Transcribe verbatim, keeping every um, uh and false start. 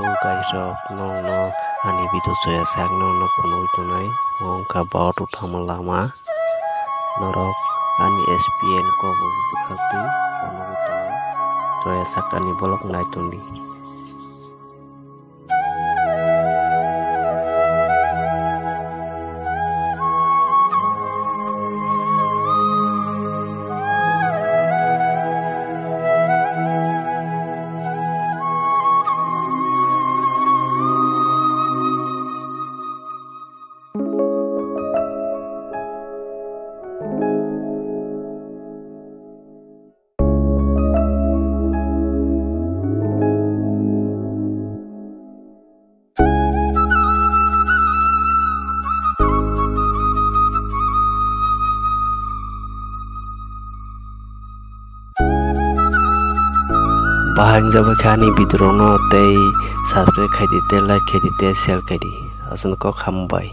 Guys rok, nokno ani video choya sak nokno phunugwi tongnai. Mo wngkha Baotu thangma lama. Norok ani S P N kok bwkhaktwi phunugwi tongo. Choya sak ani vlog nai tongdi. Bahai wngjakbai kha ani video rokno tei subscribe khaidi tei like khaidi tei share khaidi. Aswkno kok hambai.